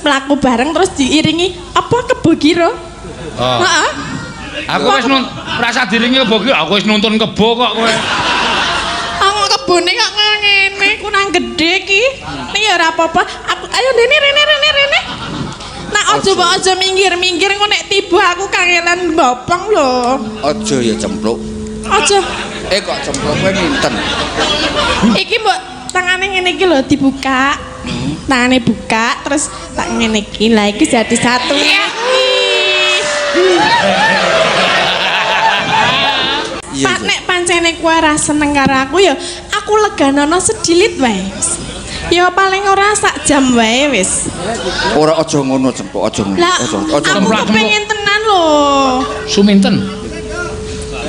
mlaku bareng terus diiringi apa kebo kira? Oh. Heeh. Aku wis rasa diringi kebo ki, aku wis nuntun kebo kok kowe. Aku kebone kok ngene, kurang gede ki. Ning ya ora apa-apa. Aku ayo rene rene rene rene. Nak aja mbok aja minggir-minggir engko nek tiba aku kangelan bopong lho. Aja ya cempluk. Aja. Eh kok cempluk kowe minten. Iki mbok tangane ngene iki lho dibuka. Tangane buka terus tak ngene iki. Lah iki jadi satu iki. Iya. Pak nek pancene kowe ora seneng karo aku ya aku leganono sedilit wae. Ya paling ora sak jam wae wis. Ora aja ngono cempluk, aja ngono. Lah Aja aja. aku kepengin tenan lho. Suminten.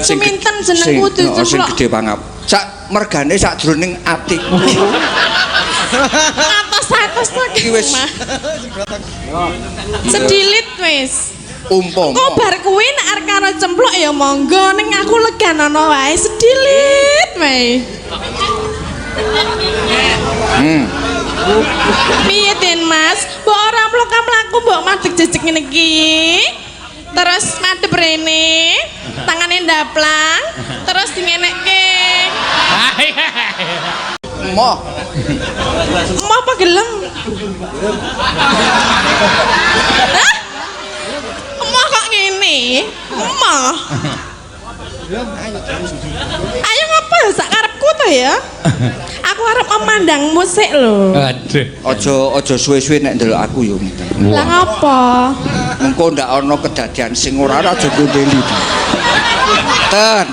Suminten jenengku sing- oh, sing dicemplok. gedhe pangap. Sak mergane sakjroning atiku. Atos-atos to Iki wis. Sedilit wis. Umpama. Kok bar kuwi nek arep karo cempluk ya monggo ning aku leganono wae sedilit wae. Piye Den Mas? Mbok ora mlaku-mlaku mbok madeg jejeg ngene iki. Terus madhep rene, tangane ndaplang, terus dingenekke. Moh. Mau apa gelem? Hah? Emoh kok ngene? Emoh. Ayo ngapa ya sak karepku to ya? Aku arep memandangmu sik lho. Aduh. Aja aja suwe-suwe nek ndelok aku yo. Lah ngapa? Mengko ndak ana kedadian sing ora ora aja gondeli. Ten.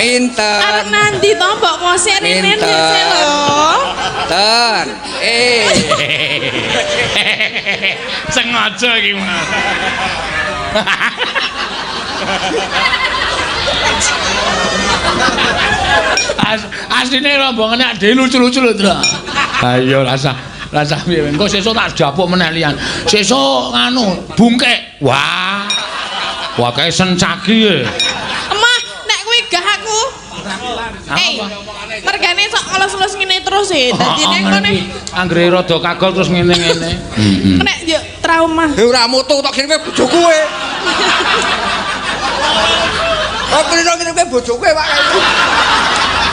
Pinten. Arep nanti to mbok kosek rene dhisik lho. Ten. Eh. Sengaja iki Mas. Asline rombongane dhewe lucu-lucu lho, Tru. Ha iya rasah rasah piye engko sesuk tak japuk meneh liyan. Sesuk nganu bungkek. Wah. Wah kae sencaki e. Emah, nek kuwi gah aku. Eh, mergane sok ngelus-elus ngene terus e. Dadi nek ngene anggere rada kagol terus ngene-ngene. nek yo trauma. Eh ora mutu tok kirime bojoku e. Oh kulino kirime bojoku e Pak.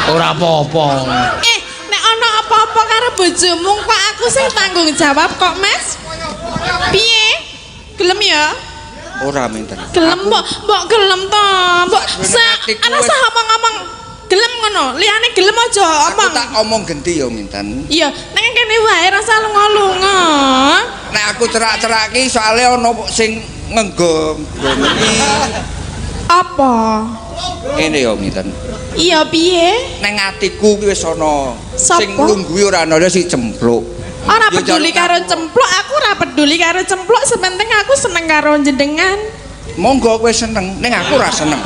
Ora apa-apa. Eh, nek ana apa-apa karo bojomu kok aku sing tanggung jawab kok, Mas. Piye? Gelem ya? Ora minten. Gelem mbok, mbok gelem to. Mbok ana sah omong-omong gelem ngono. Liyane gelem aja Aku omong. tak omong genti ya minten. Iya, nang kene wae rasa lunga-lunga. Nek aku cerak-cerak ki soalé ana sing ngenggo iki. Apa? Ngene ya minten. Iya piye? Neng atiku ki wis ana sing nglungguhi ora ana si cempluk. Ora peduli karo cempluk, aku ora peduli karo cempluk, sepenting aku seneng karo jenengan. Monggo kowe seneng, ning aku ora seneng.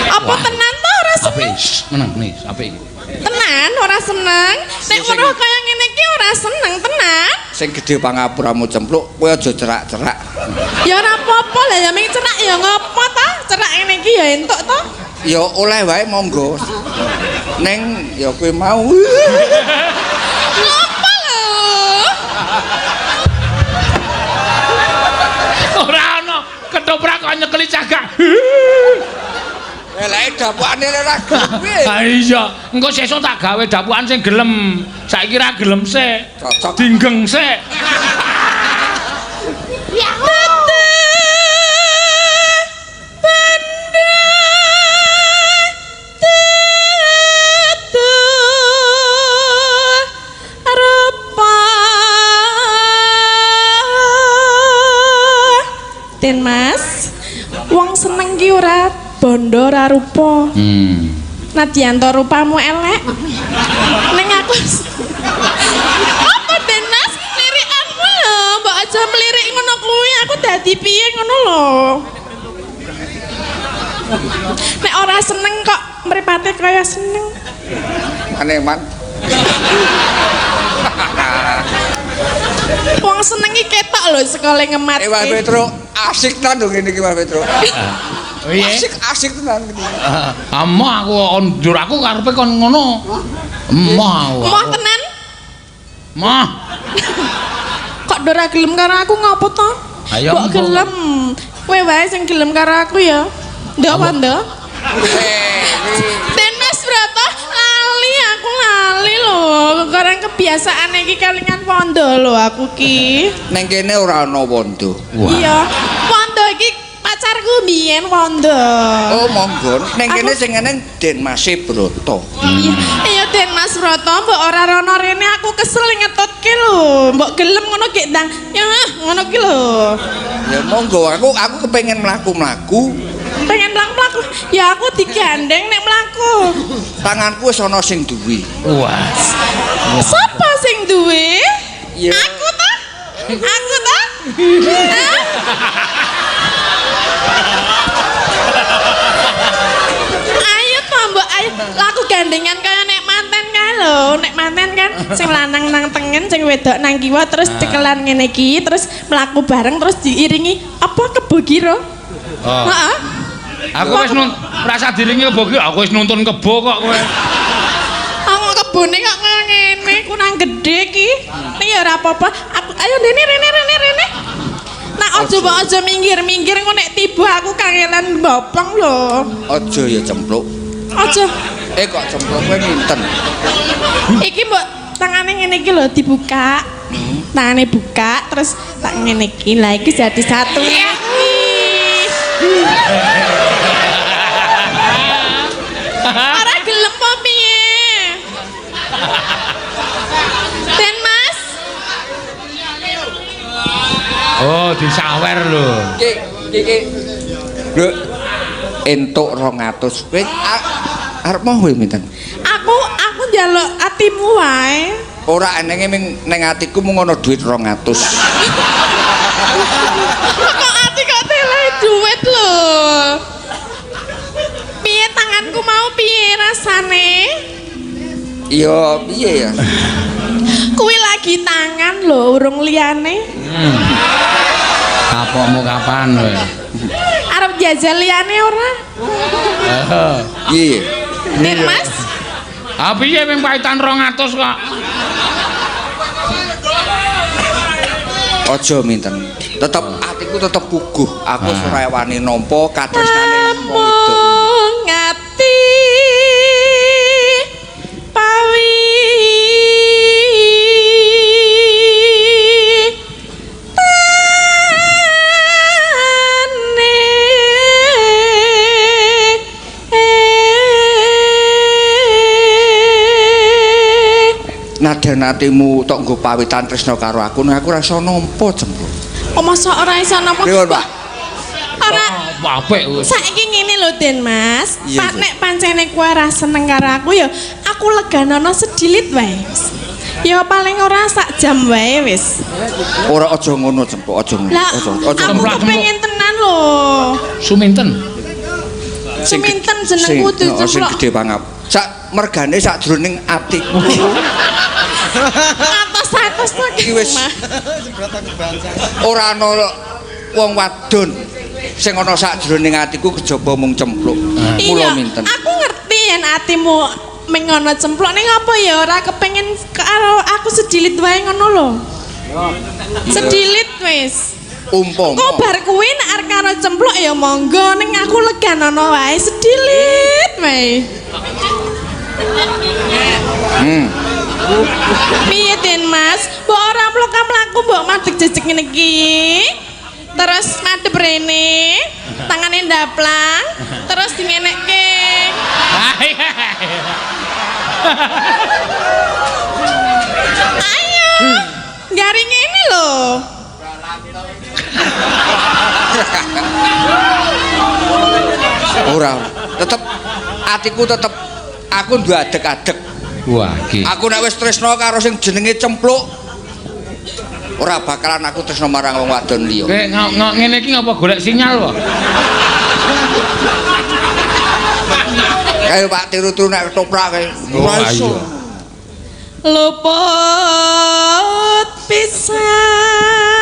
Apa tenan to ora seneng? Apik, meneng nih, apik iki. Tenan ora seneng. Nek weruh kaya ngene iki ora seneng tenan. Sing gedhe pangapuramu cempluk, kowe aja cerak-cerak. Ya ora apa-apa lah ya ming cerak ya ngopo ta? Cerak ngene iki ya entuk to. Ya oleh wae monggo. Neng ya kowe mau. Ngopo lho? Ora ana ketoprak kok nyekeli cagak. Eleke dapukane ora gelem piye. Ha iya, engko sesuk tak gawe dapukan sing gelem. Saiki ra gelem sik. Cocok. Dinggeng sik. Den Mas, wong seneng ki ora bondo ora rupa. Nadyan to rupamu elek. Ning aku apa Den Mas lirikanmu lho, mbok aja melirik ngono kuwi, aku dadi piye ngono lho. Nek ora seneng kok mripate kaya seneng. Aneman. Wong seneng iki ketok lho sekole ngematke. Eh Mas Petro, asik tenan lho ngene iki Mas Petro. Piye? Asik asik tenan ngene. Emoh aku ndur aku karepe kon ngono. Emoh aku. Emoh tenan? Emoh. Kok padha ora gelem karo aku ngopo to? Ayo, Mbok gelem. Kowe wae sing gelem karo aku ya. Ndok apa ndok? Tenas Broto lali aku lali lho. Karang kebiasaan iki kelingan wondo lho aku ki. Neng kene ora ana wondo. Iya, wondo iki pacarku mbiyen wondo. Oh, monggo. Neng kene sing eneng Den Mase Broto. Iya, iya Den Mas Broto, mbok ora rono rene aku kesel ngetutke lho. Mbok gelem ngono gek ndang. Ya ngono ki lho. Ya monggo, aku kepengin mlaku-mlaku. Pengen mlaku-mlaku. Ya aku digandeng nek mlaku. Tanganku wis ana sing duwe. Wah. Sapa sing duwe? Ya. Aku ta? Aku ta? Hah? Ayo to mbok ayo. Lah aku gandengan kaya nek manten kae lho. Nek manten kan sing lanang nang tengen, sing wedok nang kiwa terus cekelan ngene iki, terus mlaku bareng terus diiringi apa kebo kira? Oh. Heeh. Aku wis rasa diringi kebo ki, aku wis nuntun kebo kok kowe. Aku kebone kok ngene, kurang gede ki. Ning ya ora apa-apa. Aku ayo rene rene rene rene. Nah aja mbok aja minggir-minggir engko nek tiba aku kangelan bopong lho. Aja ya cempluk. Aja. Kok cempluk kowe minten. Iki mbok tangane ngene iki lho dibuka. Tangane buka terus tak ngene iki. Lah iki jadi satu iki. Ora gelem apa piye? Den Mas. Oh, disawer lho. Iki iki. Lho entuk 200. Kowe arep mau kowe minten? Aku njaluk atimu wae. Ora enenge ming ning atiku mung ana duit 200. Kok ati kok tele duit lho. Piye tanganku mau piye rasane? Iya, piye ya? Kuwi lagi tangan lho, urung liyane. Kapokmu kapan kowe? Arep jajal liyane ora? Piye? Den Mas. Ah piye ping paitan 200 kok? Aja minten. Tetep atiku tetep kuguh. Aku ora wani nampa katresnane wong wedok. Namung ati pawi tane. Nadyan atimu tok nggo pawitan tresna karo aku, nek aku ora iso nampa cempluk. Oh, masa ora iso nampa? Pripun, Pak? Ora apik wis. Saiki ngene lho Den Mas, Iya, nek pancene kowe ora seneng karo aku ya aku leganono sedilit wae. Ya paling ora sak jam wae wis. Ora aja ngono cempluk, aja ngono. Lah Aja aku kepengin tenan lho. Suminten. Suminten jenengku sing cempluk. gedhe pangap. Sak mergane sakjroning atiku. Atos-atos to Iki wis ora ana wong wadon sing ana sakjroning atiku kejaba mung cempluk. Mula minten. Aku ngerti yen atimu ming ana cempluk ning apa ya ora kepengin karo aku sedilit wae ngono lho. Sedilit wis. Umpama. Engko bar kuwi nek arep karo cempluk ya monggo ning aku leganono wae sedilit wae. Piye Den Mas? Mbok ora mlaku-mlaku mbok madeg jejeg ngene iki. Terus madhep rene, tangane ndaplang, terus dingenekke. Ayo. Garing ngene lho. Ora, tetep atiku tetep aku duwe adeg-adeg. Wah, iki. Aku nek wis tresna karo sing jenenge cempluk, ora bakalan aku tresna marang wong wadon liya. Kowe ngene iki ngapa golek sinyal kok? Kae Pak tiru-tiru nek ketoprak kae. Ora iso. Luput pisan.